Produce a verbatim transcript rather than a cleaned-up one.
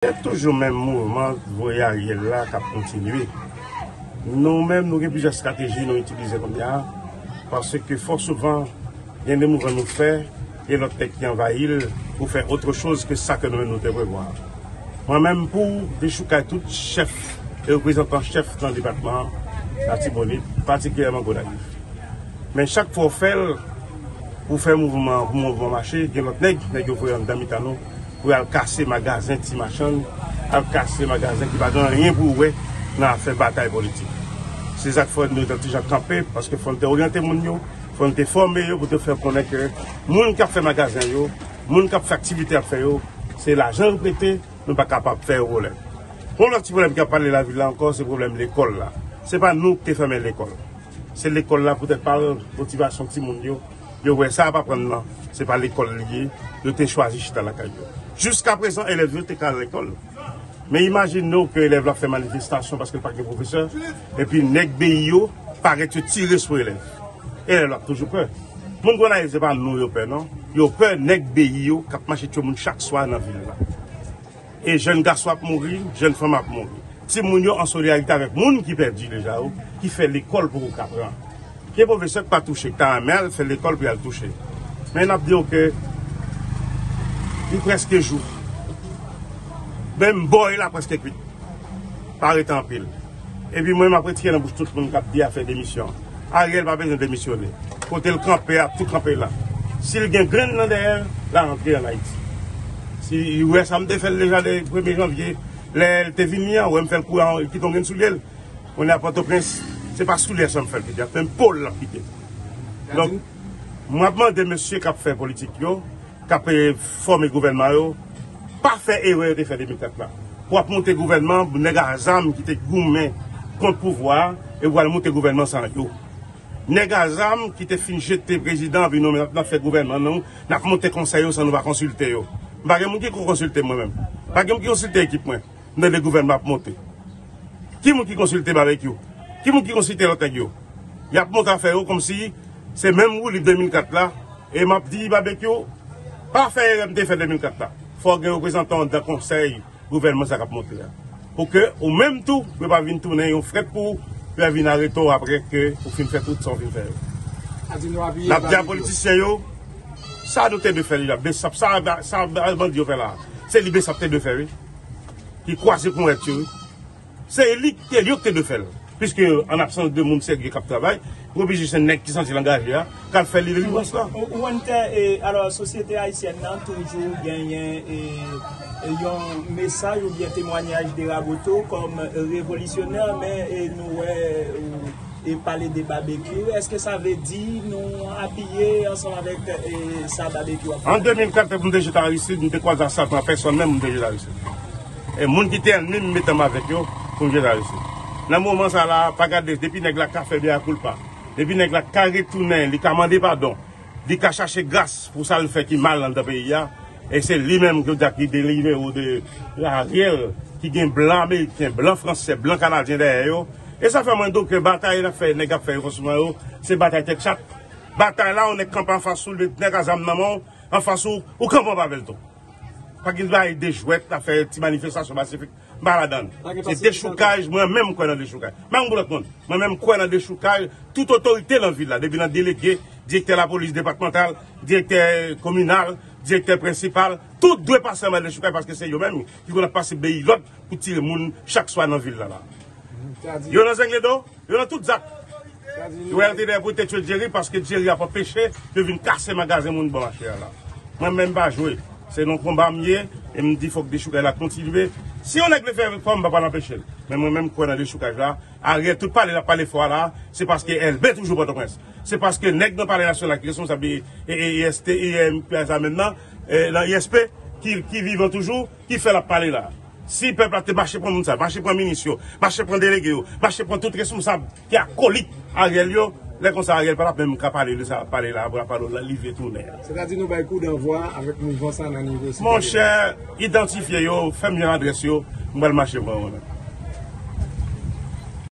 Se toujou menm mouvman voye Ariel la k ap kontinye. Nou menm, nou gen plizyè estrateji nou itilize kounye a, paske fò souvan, gen de mouvman nou fè, gen lòt nèg ki anvayi l pou fè otre choz ke sa ke nou menm nou te prevwa. Mwen menm, pou dechoukay tout chèf e reprezantan chèf nan depatman an, Latibonit, patikilyèman Gonayiv. Men chak fwa w fè l, pou fè mouvman, pou mouvman mache, gen lòt nèg, nèg yo voye anndan mitan nou, pou y al kase magazen ti machann, al kase magazen ki pa gen anyen pou wè nan afè batay politik. Se sa k fè nou te ti jan kanpe, paske fò n te oryante moun yo, fò n te fòme yo pou te fè konnen ke moun k ap fè magazen yo, moun k ap fè aktivite y ap fè yo, se lajan yo prete, nou pa kapab fè yo vòlè. Yon lòt ti pwoblèm k ap pale lavil la ankò, se pwoblèm lekòl la. Se pa nou ki te fèmen lekòl. Se lekòl la poutèt pa motivasyon timoun yo. Yo wè sa ap aprann nan, se pa lekòl li ye, yo te chwazi chita lakay yo. Jiskaprezan, elèv yo te ka al lekòl. Men imajine w ke elèv la fè manifestasyon paske l pa gen pwofesè, epi nèg B I yo parèt yo tire sou elèv. Elèv la ap toujou pè. Moun Gonayiv, se pa nou yo pè, non. Yo pè nèg B I yo k ap mache tchwe moun chak swa nan vil la. E jèn gason ap mouri, jèn fanm ap mouri. Timoun yo an solidarite avèk moun ki pèdi deja yo, ki fè lekòl poko ka pran. Gen pwofesè k pa touche, k ta renmen al fè lekòl pou y al touche. Men n ap di w ke li prèske jou. Menm bòy la prèske kwit. Pa rete anpil. Epi mwen, m ap retire nan bouch tout moun k ap di afè demisyon. Ariel pa bezwen demisyone. Kote l kanpe a, ap tou kanpe la. Si l gen grenn nan dèyè l, l a rantre ann Ayiti. Si ou wè sa m te fè l deja de premye janvye, lè l te vini an, ou wè m fè l kouri an, kite yon grenn soulye l. Kounye a Pòtoprens, se pa soulye sa m fè l kite, se menm po l l ap kite. Donk, mwen ap mande mesye k ap fè politik yo, k ap, eh, fòme gouvènman yo, pa fè erè yo te fè de mil kat la. Pou w ap monte gouvènman, nèg a zam ki te goumen kont pouvwa a, e pou w al monte gouvènman san yo. Nèg a zam ki te fin jete prezidan, vin nonmen, n ap fè gouvènman nou, n ap monte konsèy yo san nou pa konsilte yo. M pa gen moun ki konsilte m mwen menm. Pa gen moun ki konsilte ekip mwen. M tande gouvènman ap monte. Ki moun ki konsilte Babekyou? Ki moun ki konsilte lòt nèg yo? Y ap monte afè yo kòmsi se menm woulib de mil kat la. E m ap di Babekyou, pa fè erè m te fè de mil kat la. Fò w gen reprezantan w anndan konsèy gouvènman sa k ap monte a. Pou ke ou menm tou, yo pa vin tounen yon frèt pou w, pou yo vin arete w apre ke ou fin fè tout sa w fin fè yo. N ap di a politisyen yo, sa nou te dwe fè deja, Bsap, sa, sa bandi yo fè la, se li Bsap te dwe fè, wi. Ki kwaze ponyèt yo, wi. Se li, se li yo ki te dwe fè l. Piske, an absans de moun serye k ap travay, yo oblije se nèg ki santi l angaje a, k al fè li delivrans la. Ou, ou konn te, e, alò, sosyete ayisyèn nan toujou genyen, e, e, yon mesaj oubyen temwayaj de Raboto kòm revolisyonè, men, e, nou wè, ou, e pale de Babekyou. Èske sa vle di nou apiye ansanm avèk, e, sa Babekyou ap fè? An de mil kat, lè m te jete Aristide, m te kwaze a Satan, pèsòn menm m te jete Aristide. E moun ki te ènmi m, m met ansanm avèk yo pou m jete Aristide. Nan moman sa la, pa gade, depi nèg la ka fè mea culpa, depi nèg la ka retounen, li ka mande padon, li ka chache gras pou sa l fè ki mal anndan peyi a, e se li menm ki yo di a ki delivre yo de Ariel, ki gen blan ameriken, blan fransè, blan kanadyen dèyè yo. E sa fè mwen di w ke batay n ap fè, nèg ap fè yo, franchman yo, se batay tèt chat. Batay la, yon nèg kanpe anfas ou, nèg a zam nan men w, anfas ou, ou kanpe anba bèl tou. Pa gen bagay de jwèt, afè ti manifestasyon pasifik, m pa ladan l. Se dechoukaj, mwen menm m kwè nan dechoukaj. M pa yon lòt moun. Mwen menm m kwè nan dechoukaj, tout otorite nan vil la, depi nan delege, direktè lapolis depatmantal, direktè kominal, direktè prensipal, tout dwe pase anba dechoukaj paske se yo menm ki konn ap pase beyilòt pou tire moun chak swa nan vil la la. Yo nan zengle do, yo nan tout zak. Yo wè te dèyè pou te tchwe Jerry paske Jerry ap anpeche yo vin kase magazen moun bò mache a la. Mwen menm m pa jwe. Se nan konba m ye, e m di fòk dechoukaj la kontinye. Si yon nèg vle fè fò, m pa pral anpeche l. Men mwen menm m kwè nan dechoukaj la. Ariel, tout pale l ap pale fò a la, se paske Elbe toujou Pòtoprens. Se paske nèg nan Palè Nasyonal ki responsab de, e, e, I S T, e, e, sa menm nan, e, nan I S P, ki, ki vivan toujou, ki fè l ap pale la. Si pèp la te mache pran moun sa, mache pran minis yo, mache pran delege yo, mache pran tout responsab ki akolit Ariel yo, lè konsa Ariel pa t ap menm ka pale de sa l ap pale la, pou l ap pale la, li vle tounen. Sètadi nou bay koudannvwa avèk mouvman sa nan nivo sitwayen. Monchè, idantifye yo, fè m jan adrès yo, m pral mache pran yo menm.